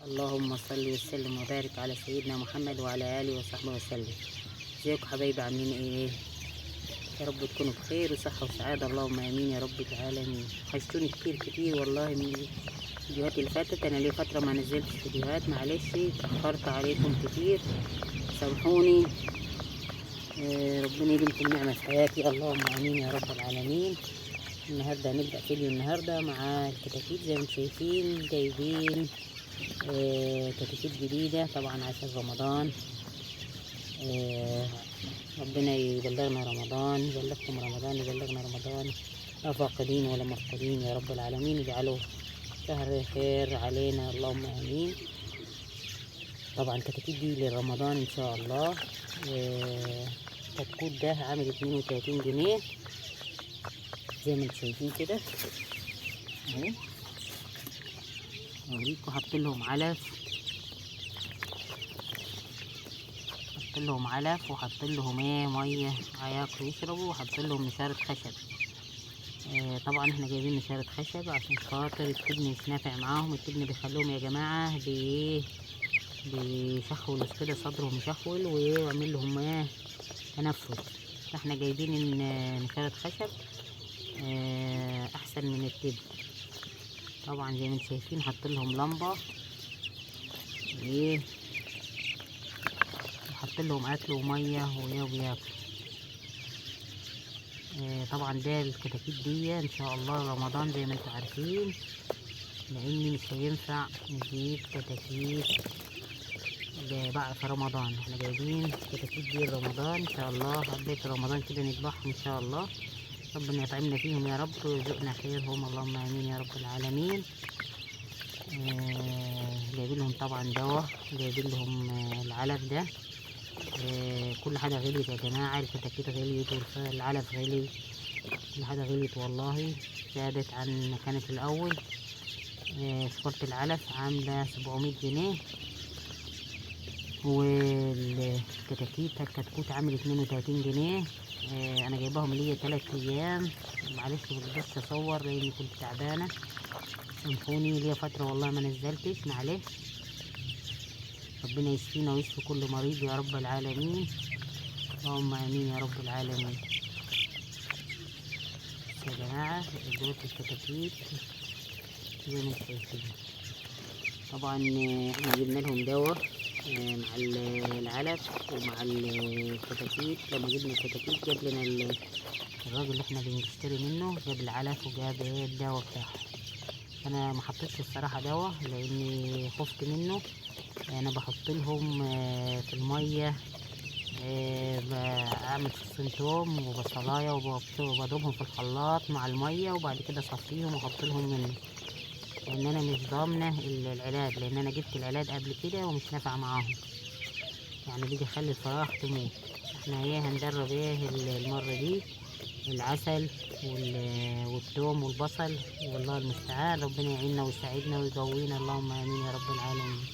اللهم صل وسلم وبارك على سيدنا محمد وعلى اله وصحبه وسلم. ازيكم حبايبي، عاملين ايه؟ يا رب تكونوا بخير وصحة وسعادة، اللهم امين يا رب العالمين. وحشتوني كتير كتير والله من الفيديوهات اللي فاتت. انا ليه فترة ما نزلتش فيديوهات، معلش اتأخرت عليكم كتير، سامحوني. ربنا يديمكم نعمة في حياتي، اللهم امين يا رب العالمين. النهارده هنبدأ فيديو النهارده مع الكتاكيت. زي ما انتم شايفين جايبين كتاكيت جديدة طبعا عشان رمضان. ربنا يبلغنا رمضان، يبلغكم رمضان، يبلغنا رمضان لا فاقدين ولا مفقودين يا رب العالمين. اجعله شهر خير علينا، اللهم امين. طبعا الكتاكيت دي لرمضان ان شاء الله. الكتكوت ده عامل 32 جنيه زي ما انتم شايفين كده اهي. اوريكم، حاطين لهم علف، حاطين لهم علف، وحاطين لهم ايه مية هياكلوا يشربوا، وحاطين لهم نشاره خشب. طبعا احنا جايبين نشاره خشب عشان خاطر التبن مش نافع معاهم. التبن بيخلوهم يا جماعة بيشخولوا كده، صدرهم يشخول ويعمل لهم ايه تنفس. فاحنا جايبين نشاره خشب احسن من التبن. طبعا زي ما انتم شايفين حاطين لهم لمبة ايه، وحاطين لهم اكل ومية وايه وبياكلوا. طبعا ده الكتاكيت دي ان شاء الله رمضان زي ما انتم عارفين، لان مش هينفع نجيب كتاكيت بقى في رمضان. احنا جايبين كتاكيت دي رمضان ان شاء الله، قبل رمضان كده نذبحهم ان شاء الله. ربنا يطعمنا فيهم يا رب ويرزقنا خيرهم، اللهم امين يا رب العالمين. جايبين لهم طبعا دواء، جايبين لهم العلف ده. كل حاجة غليت يا جماعة، الكتاكيت غليت والعلف غلي، كل حاجة غليت والله، زادت عن ما كانت الاول. شكارة العلف عامله 700 جنيه، والكتاكيت الكتكوت عامل 32 جنيه. انا جايباهم ليا 3 ايام، معلش مقدرتش اصور لاني كنت تعبانة، سامحوني ليا فترة والله ما نزلتش، معلش. ربنا يشفينا ويشفي كل مريض يا رب العالمين، اللهم امين يا رب العالمين. يا جماعة دول الكتاكيت زي ما انتم شايفين. طبعا احنا جبنا لهم دواء مع العلف ومع الكتاكيت. لما جبنا الكتاكيت جاب لنا الراجل اللي احنا بنشتري منه، جاب العلف وجاب ايه الدواء بتاعه. انا ما حطيتش الصراحة دواء لاني خفت منه. انا بحط لهم في المية، بعمل فصين توم وبصلايه وبضربهم في الخلاط مع المية، وبعد كده اصفيهم واحط لهم منه، لان انا مش ضامنه العلاج، لان انا جبت العلاج قبل كده ومش نافع معاهم، يعني بيجي يخلي الفراخ تموت. احنا ايه هندرب ايه المرة دي العسل والثوم والبصل، والله المستعان. ربنا يعيننا ويساعدنا ويقوينا، اللهم امين يا رب العالمين.